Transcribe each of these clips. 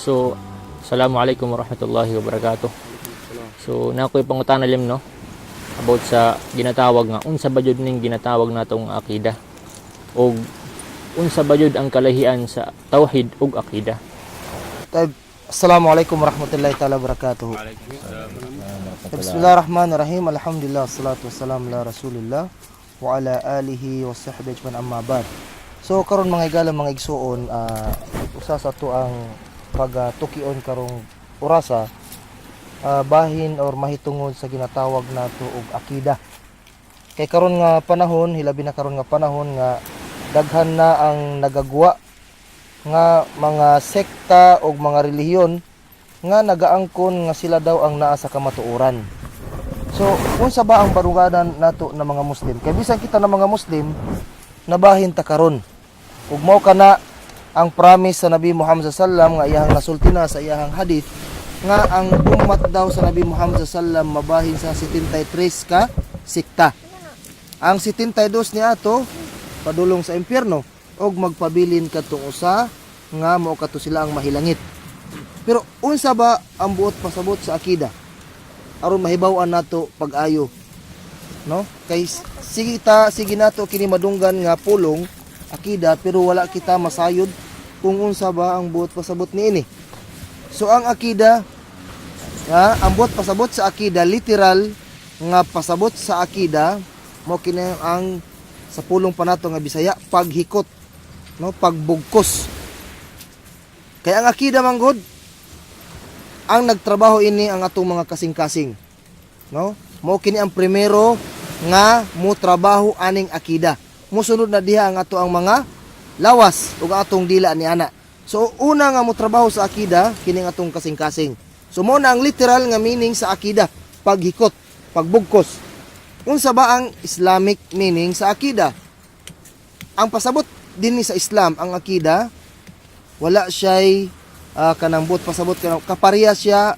So, assalamualaikum warahmatullahi wabarakatuh. So, na ako'y pangutana lim, no, about sa ginatawag nga unsa ba jud ning ginatawag natong akida og unsa ba jud ang kalahian sa tauhid ug akida. Taib. Assalamualaikum warahmatullahi taala wabarakatuh. Bismillahirrahmanirrahim. Alhamdulillah, salatu wassalam ala Rasulillah wa ala alihi wa sahbihi ajma'in, amma ba'd. So karon, mga igala, mga igsuon, usa sa ato ang pagtukion karong orasa, bahin or mahitungod sa ginatawag nato og akida. Kay karon nga panahon, hilabi na karon nga panahon nga daghan na ang nagagwa nga mga sekta o mga relihiyon nga nagaangkon nga sila daw ang naa sa kamatuoran. So, unsa ba ang baruganan nato na mga Muslim? Kay bisan kita na mga Muslim, nabahin ta karon. Ug mao kana ang promise sa Nabi Muhammad sallam nga iyahang nasulti na sa iyahang hadith nga ang umat daw sa Nabi Muhammad sallam mabahin sa 73 ka sekta. Ang 72 ni ato padulong sa impyerno og magpabilin kadtong usa nga mao kadto sila ang mahilangit. Pero unsa ba ang buot pasabot sa akida? Aron mahibaw-an nato pag-ayo. No? Kay sige ta, sige nato kini madunggan nga pulong akida, pero wala kita masayod kung unsa ba ang buot pasabot niini. So ang akida nga ang buot pasabot sa akida, literal nga pasabot sa akida, mo kini ang sa pulong pa nato nga Bisaya, paghikot, no, pagbugkos. Kaya ang akida manggod, ang nagtrabaho ini ang atong mga kasing-kasing, no? Mo kini ang primero nga mo trabaho aning akida. Mosunod na diha ang ato ang mga lawas ug ang atong dila ni ana. So una nga mo trabaho sa akida kini ang atong kasing-kasing. So mo na ang literal nga meaning sa akida, paghikot, pagbugkos. Unsa ba ang Islamic meaning sa akida? Ang pasabot dinhi sa Islam, ang akida, wala siya'y kanang buot pasabot kanang kapareha siya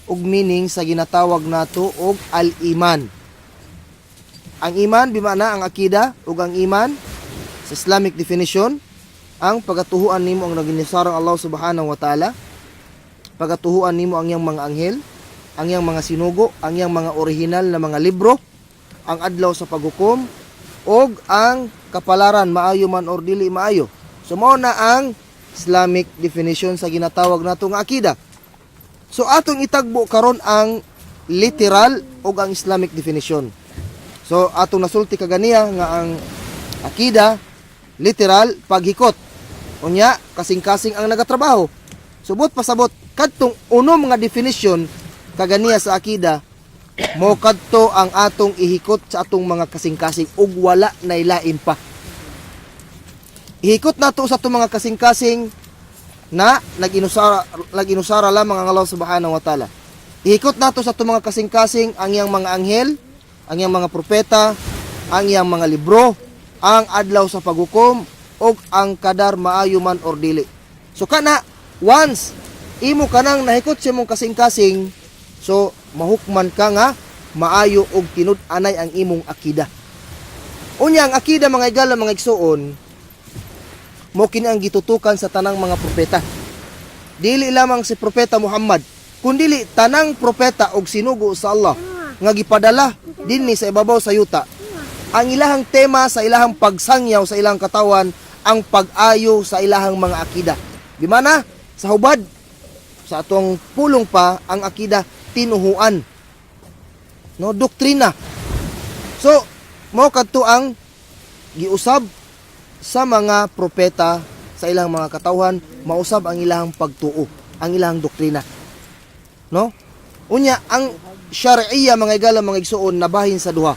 og meaning sa ginatawag nato og al-iman. Ang iman bimana ang akida ug ang iman sa Islamic definition, ang pagatuhuan nimo ang naginusarang Allah subhanahu wa ta'ala, pagatuhuan nimo ang iyang mga anghel, ang iyang mga sinugo, ang iyang mga orihinal na mga libro, ang adlaw sa paghukom ug ang kapalaran, maayo man or dili maayo. So mao na ang Islamic definition sa ginatawag nato nga akida. So atong itagbo karon ang literal ug ang Islamic definition. So atong nasulti kaganiya nga ang akida, literal, paghikot. Unya kasing-kasing ang nagatrabaho. Subot pasabot kadtong uno mga definition kaganiya sa akida, mo kadto ang atong ihikot sa atong mga kasing-kasing ug wala nay lain pa. Ihikot nato sa atong mga kasing-kasing na nag-inusara lamang ang Allah subhanahu wa ta'ala. Ihikot nato sa atong mga kasing-kasing ang iyang mga anghel, ang iyang mga propeta, ang iyang mga libro, ang adlaw sa paghukom ug ang kadar, maayo man or dili. So kana once imo kanang nahikot sa imong kasing-kasing, so mahukman ka nga maayo og tinud-anay ang imong akida. Unya ang akida, mga igala, mga igsuon, mo kini ang gitutukan sa tanang mga propeta. Dili lamang si Propeta Muhammad, kundili tanang propeta og sinugo sa Allah nga gipadala dinhi sa ibabaw sa yuta. Ang ilahang tema sa ilahang pagsangyaw sa ilang katawan, ang pag-ayo sa ilahang mga akida. Di mana sa hubad sa atong pulong pa, ang akida, tinuhuan. No, doktrina. So, mao kadto ang giusab sa mga propeta sa ilang mga katawhan, mausab ang ilang pagtuo, ang ilang doktrina. No? Unya, ang syariya, mga igala, mga igsuon, nabahin sa duha.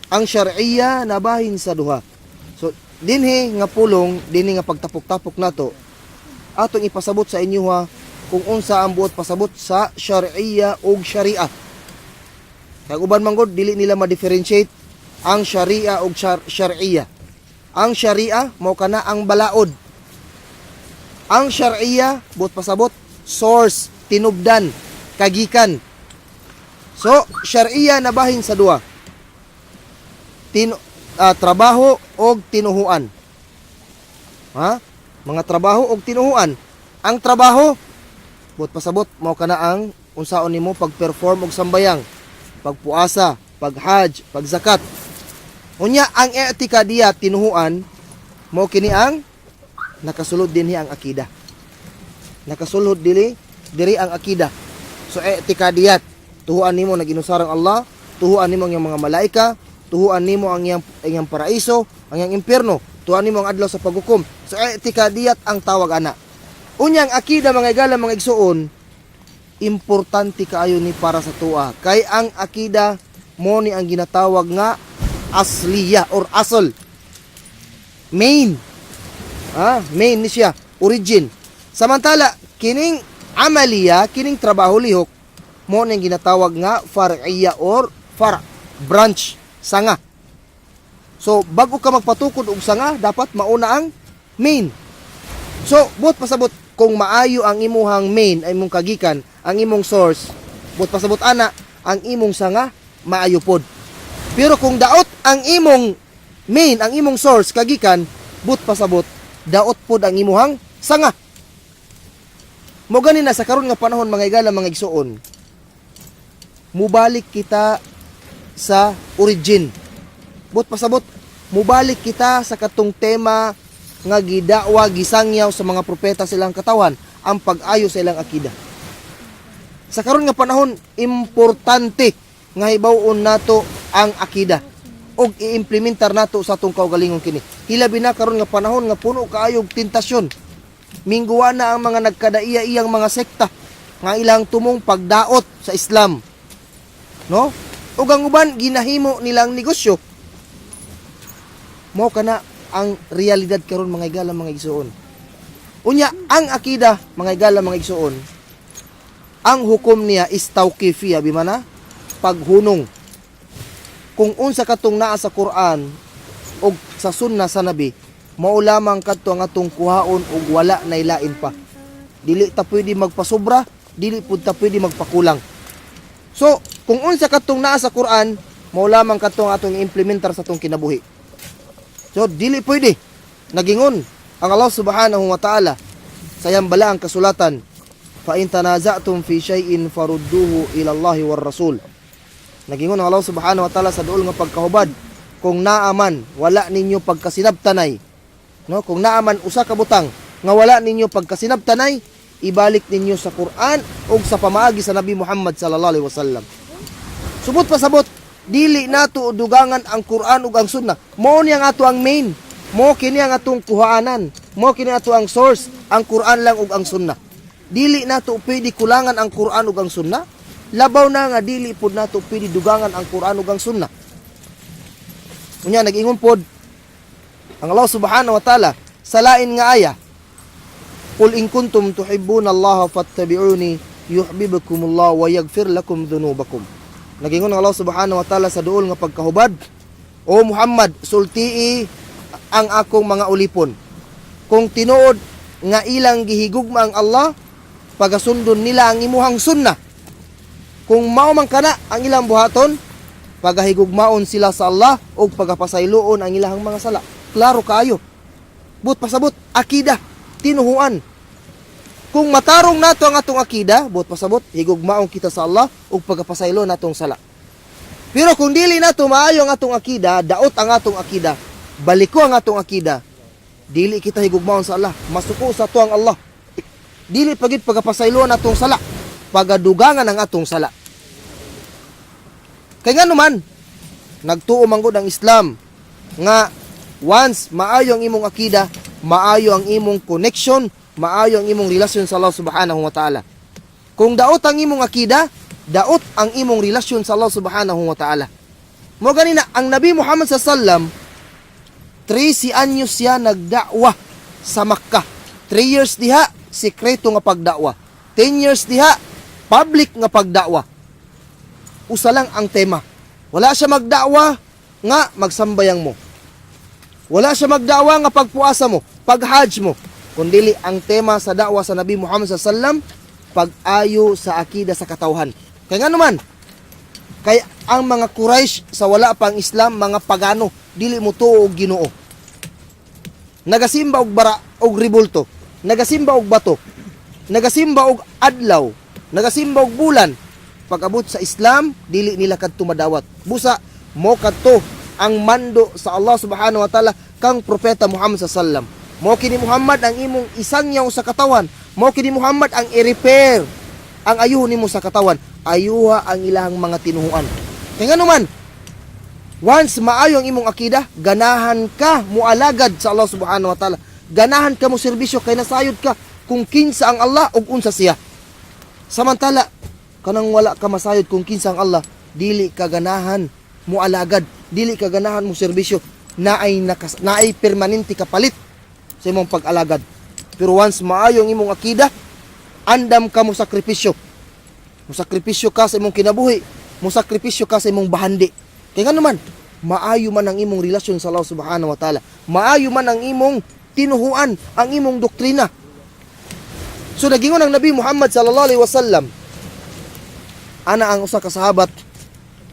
Ang syariya nabahin sa duha. So, dinhi nga pulong, dinhi nga pagtapok-tapok nato, atong ipasabot sa inyo ha kung unsa ang buot pasabot sa syariya ug sharia. Kay uban man gud dili nila ma-differentiate ang sharia ug syariya. Ang sharia mao kana ang balaod. Ang syariya, buot pasabot, source, tinubdan, kagikan. So, syariya nabahin sa duha. Trabaho og tinuhuan. Ha? Mga trabaho og tinuhuan. Ang trabaho, buot pasabot, mao kana ang unsaon nimo pag-perform og sambayang, pagpuasa, pag-hajj, pagzakat. Unya ang i'tikadiyat, tinuhuan, mao kini ang nakasulod dinhi ang akida. Nakasulod dili diri ang akida. So i'tikadiyat, tuhuan nimo na ginusarang Allah, tuhuan nimo ang iyang mga malaika, tuhuan nimo ang iyang paraiso, ang iyang impierno, tuhuan nimo ang adlaw sa paghukom. So i'tikadiyat ang tawag ana. Unya ang akida, mga igala, mga igsuon, importante kaayo ni para sa tua. Kay ang akida mo ni ang ginatawag nga asliya or asal. Main. Main ni siya, origin. Samantala, kining amaliya, kining trabaho lihok, mo ni ang ginatawag nga far'iyya or far, branch, sanga. So, bago ka magpatukod og sanga, dapat mauna ang main. So, buot pasabot, kung maayo ang imuhang main, ay imong kagikan, ang imong source, buot pasabot ana, ang imong sanga, maayo pod. Pero kung daot ang imong main, ang imong source, kagikan, buot pasabot, daot pod ang imuhang sanga. Mo gani na sa karon nga panahon, mga igala, mga igsuon, mubalik kita sa origin. Buot pasabot, mubalik kita sa katong tema nga gidakwa, gisangyaw sa mga propeta silang katawan, ang pag-ayo sa ilang akida. Sa karon nga panahon, importante nga hibaw-on nato ang akida og i-implementar nato sa atong kaugalingon kini. Hilabi na karon nga panahon nga puno kaayo og tentasyon. Mingguwa na ang mga nagkadaiya-iyang mga sekta nga ilang tumong pagdaot sa Islam. No? Ug ang uban ginahimo nilang negosyo. Mao kana ang realidad karon, mga igala, mga igsuon. Unya ang akida, mga igala, mga igsuon, ang hukom niya is tawqifiyya, bimana paghunong. Kung unsa katong naa sa Quran og sa sunna sa Nabi, mao lamang kadto ang atong kuhaon og wala nay lain pa. Dili ta pwede magpasobra, dili pud ta pwede magpakulang. So, kung unsa katong naa sa Quran, mao lamang kadto ang atong implementar sa atong kinabuhi. So, dili pwede. Nagingon ang Allah Subhanahu wa Ta'ala sa iyang balaang kasulatan, "Fa in tanaza'tum fi shay'in farudduhu ila Allahi war Rasul." Nagingon ang Allah Subhanahu wa Ta'ala sa duol nga pagkahubad, kung naaman wala ninyo pagkasinabtanay, no? Kung naaman usa ka butang nga wala ninyo pagkasinabtanay, ibalik ninyo sa Quran ug sa pamaagi sa Nabi Muhammad sallallahu alaihi wasallam. Subot pasabot, dili nato dugangan ang Quran ug ang Sunnah. Mao ni ang ato ang main. Mao kini ang atong kuhaanan. Mao kini ato ang source, ang Quran lang ug ang Sunnah. Dili nato pwede kulangan ang Quran ug ang Sunnah. Labaw na nga dili pud nato pwede dugangan ang Quran ug ang Sunnah. Unya nag-ingon pod ang Allah Subhanahu wa Ta'ala sa lain nga aya, "Qul in kuntum tuhibbuna Allah fattabi'uni yuhibbukumullah wa yaghfir lakum dhunubakum." Nagingon ang Allah Subhanahu wa Ta'ala sa duol nga pagkahubad, "O Muhammad, sultii ang akong mga ulipon. Kung tinuod nga ilang gihigugma ang Allah, pagasundon nila ang imuhang sunnah. Kung mao man kana ang ilang buhaton, pagahigugmaon sila sa Allah ug pagapasayloon ang ilahang mga sala." Klaro kaayo. Buot pasabot, akida, tinuhuan. Kung matarong nato ang atong akida, buot pasabot, higugmaon kita sa Allah ug pagapasaylo natong sala. Pero kung dili nato maayo ang atong akida, daot ang atong akida, baliko ang atong akida, dili kita higugmaon sa Allah, masuko sa ato ang Allah. Dili pagid pagapasaylo natong sala, pagadugangan ang atong sala. Kay nga naman, nagtuo man gud ang Islam nga once maayo ang imong akida, maayo ang imong connection, maayo ang imong relasyon sa Allah Subhanahu wa Ta'ala. Kung daot ang imong akida, daot ang imong relasyon sa Allah Subhanahu wa Ta'ala. Mo gani na ang Nabi Muhammad sa sallam, 13 anyos siya nagdakwa sa Makkah. 3 years diha sekreto nga pagdakwa. 10 years diha public nga pagdakwa. Usa lang ang tema. Wala siya magdakwa nga magsambayang mo. Wala siya magdakwa nga pagpuasa mo, paghajj mo. Kundili ang tema sa dakwa sa Nabi Muhammad sa sallam, pag-ayo sa akida sa katawhan. Kaya nga naman, kay ang mga Quraysh sa wala pang Islam, mga pagano, dili mo tuo og Ginoo. Nagasimba og bara og ribulto, nagasimba og bato. Nagasimba og adlaw, nagasimba og bulan. Pag-abot sa Islam, dili nila kadto madawat. Busa mo kadto ang mando sa Allah subhanahu wa ta'ala kang propeta Muhammad sa sallam. Mo kini Muhammad ang imong isangyaw sa katawan. Mo kini Muhammad ang i-repair ang ayuho nimo sa katawan. Ayuha ang ilahang mga tinuhuan. Kaya nga naman, once maayo ang imong akida, ganahan ka mualagad sa Allah subhanahu wa ta'ala. Ganahan ka mo serbisyo kay nasayod ka kung kinsa ang Allah ug unsa siya. Samantala, kanang wala ka masayod kung kinsa ang Allah, dili ka ganahan mualagad, dili ka ganahan mo serbisyo, naay permanente kapalit sa imong pag-alagad. Pero once maayo ang imong akida, andam ka mo sakripisyo. Mo sakripisyo ka sa imong kinabuhi, mo sakripisyo ka sa imong bahandi. Kaya nga naman, maayo man ang imong relasyon sa Allah subhanahu wa ta'ala. Maayo man ang imong tinuhuan, ang imong doktrina. So nagingon ang Nabi Muhammad sallallahu alaihi wasallam, ana ang usa ka sahabat,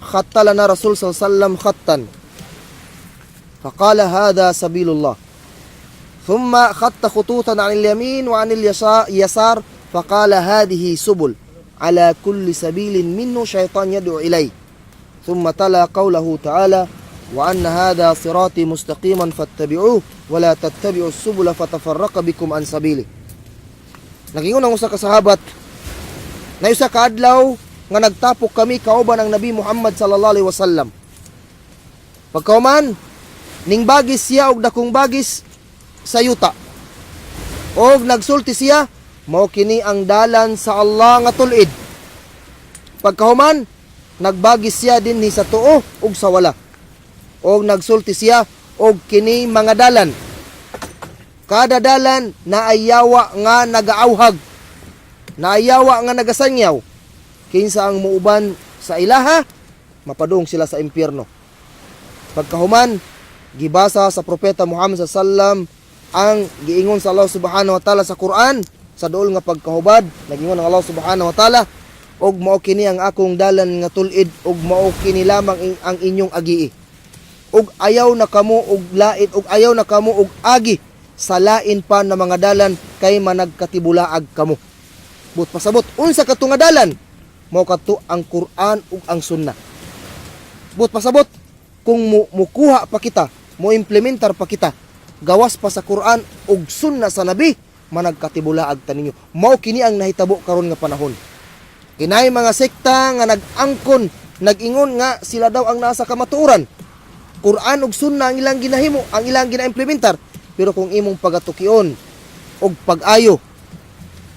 khatta lana Rasul sallallahu alaihi wasallam khattan. Faqala hadha sabilullah. ثم خط خطوطا عن اليمين وعن اليسار فقال هذه سبل على كل سبيل منه شيطان يدعو إليه ثم تلا قوله تعالى وأن هذا صراطي مستقيما فاتبعوه ولا تتبعوا السبل فتفرق بكم عن سبيله. Nagingon ang usa ka sahabat na usa ka adlaw nga nagtapok kami kauban ang Nabi Muhammad sallallahu alaihi wasallam. Pagkauman, ning bagis siya og dakong bagis sa yuta. Og nagsulti siya, mao kini ang dalan sa Allah nga tulid. Pagkahuman, nagbagis siya dinhi sa tuo ug sa wala. Og nagsulti siya og kini mga dalan. Kada dalan naayawa nga nagaawhag. Naayawa nga nagasangyaw. Kinsa ang muuban sa ilaha, mapadung sila sa impyerno. Pagkahuman, gibasa sa propeta Muhammad sa sallam ang giingon sa Allah subhanahu wa ta'ala sa Quran sa duol nga pagkahubad. Nagingon ang Allah subhanahu wa ta'ala og mao kini ang akong dalan nga tul-id ug mao kini lamang ang inyong agii ug ayaw na kamo og lain ug ayaw na kamo og agi sa lain pa na mga dalan kay managkatibulaag kamo. But pasabot, unsa kadto nga dalan? Mao kadto ang Quran ug ang Sunnah. But pasabot, kung mukuha pa kita, mo implementar pa kita gawas pa sa Quran ug Sunna sa Nabi, managkatibulaag ta ninyo. Mao kini ang nahitabo karon nga panahon. Kinay mga sekta nga nag-angkon, nag-ingon nga sila daw ang nasa kamatuoran. Quran ug Sunna ang ilang ginahimo, ang ilang gina-implementar. Pero kung imong pagatukion og pag-ayo,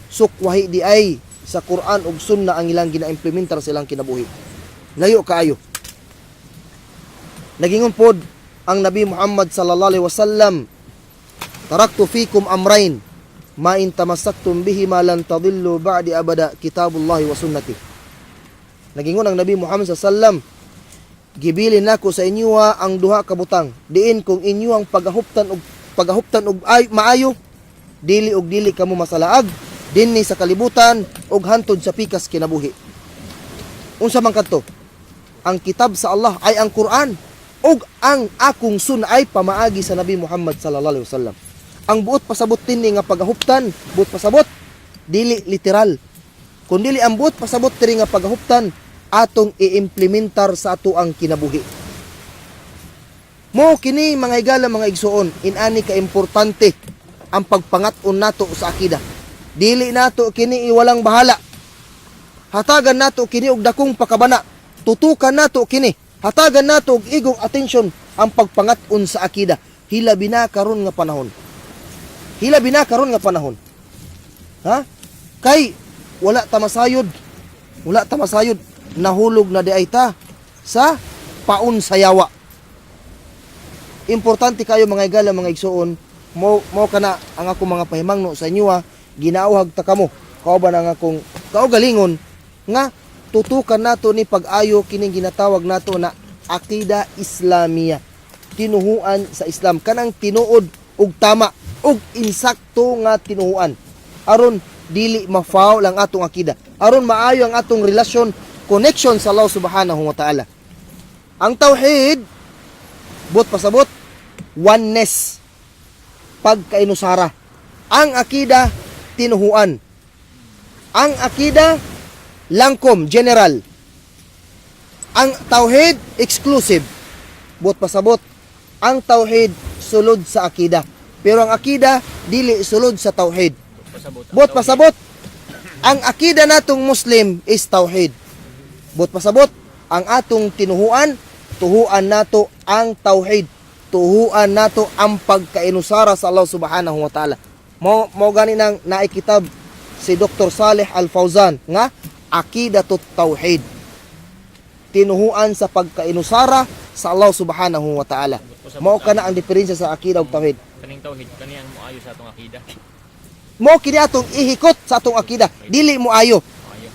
sukwahi di ay sa Quran ug Sunna ang ilang gina-implementar sa ilang kinabuhi. Layo kaayo. Nagingon pod ang Nabi Muhammad sallallahu alaihi wasallam, taraktu fikum amrayn ma in tamassaktum bihima lan tadillu ba'di abada kitabullahi wa sunnati. Nagingon ang Nabi Muhammad sallallahu alaihi wasallam, gibilin nako sa inyo ang duha ka butang diin kung inyo ang pagahuptan og ay, maayo, dili og dili kamo masalaag dinhi sa kalibutan ug hantod sa pikas kinabuhi. Unsa man kadto? Ang kitab sa Allah ay ang Quran ug ang akong sunna ay pamaagi sa Nabi Muhammad sallallahu alaihi wasallam. Ang buot pasabot dinhi nga pagahuptan, buot pasabot dili literal kun dili ang buot pasabot diri nga pagahuptan atong iimplementar sa ato ang kinabuhi. Mo kini, mga higala, mga igsuon, inani ka importante ang pagpangat-on nato sa akida. Dili nato kini iwalang bahala. Hatagan nato kini og dakong pakabana. Tutukan nato kini. Hatagan nato og igong atensyon ang pagpangat-on sa akida. Hilabi na karon nga panahon. Hilabi na karon nga panahon. Ha? Kay wala ta masayod. Wala ta masayod. Nahulog na di ay ta sa paon sa yawa. Importante kayo, mga higala, mga igsuon, mo mo kana ang akong mga pahimangno sa inyo ha, ginauhag ta kamo kauban ang akong kaugalingon nga tutukan nato ni pag-ayo kining ginatawag nato na akida Islamia, tinuhuan sa Islam, kanang tinuod ug tama ug insakto nga tinuhuan, aron dili ma-foul ang atong akida, aron maayo ang atong relasyon, connection sa Allah subhanahu wa ta'ala. Ang tauhid, buot pasabot, oneness, pagkainusara. Ang akida, tinuhuan. Ang akida langkom, general. Ang tauhid exclusive. Buot pasabot. Ang tauhid sulod sa akida. Pero ang akida dili sulod sa tauhid. Pasabot. Buot pasabot. Ang akida natong Muslim is tauhid. Buot pasabot, ang atong tinuhuan, tuhuan nato ang tauhid. Tuhuan nato ang pagkainusara sa Allah Subhanahu wa Ta'ala. Mo gani nang naikitab si Dr. Saleh Al-Fauzan nga Aqidatut Tauhid. Tinuhuan sa pagkainusara sa Allah Subhanahu wa Ta'ala. Mao kana ang diferensya sa akida ug tauhid. Kaning tauhid kani ang moayo sa atong akida. Mo kini atong ihikot sa atong akida. Dili mo ayo. Moayo.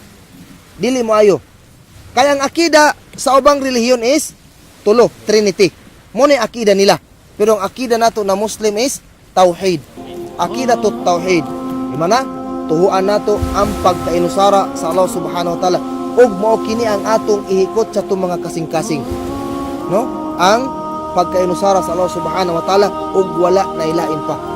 Dili mo ayo. Kaya ang akida sa ubang relihiyon is tulo, Trinity. Mo ni akida nila. Pero ang akida nato na Muslim is tauhid. Akida to tauhid. Di man na? Tuhuan nato ang pagkainusara sa Allah Subhanahu wa Ta'ala. Ug mao kini ang atong ihikot sa atong mga kasing-kasing. No? Ang pagkainusara sa Allah Subhanahu wa Ta'ala ug wala na ilain pa.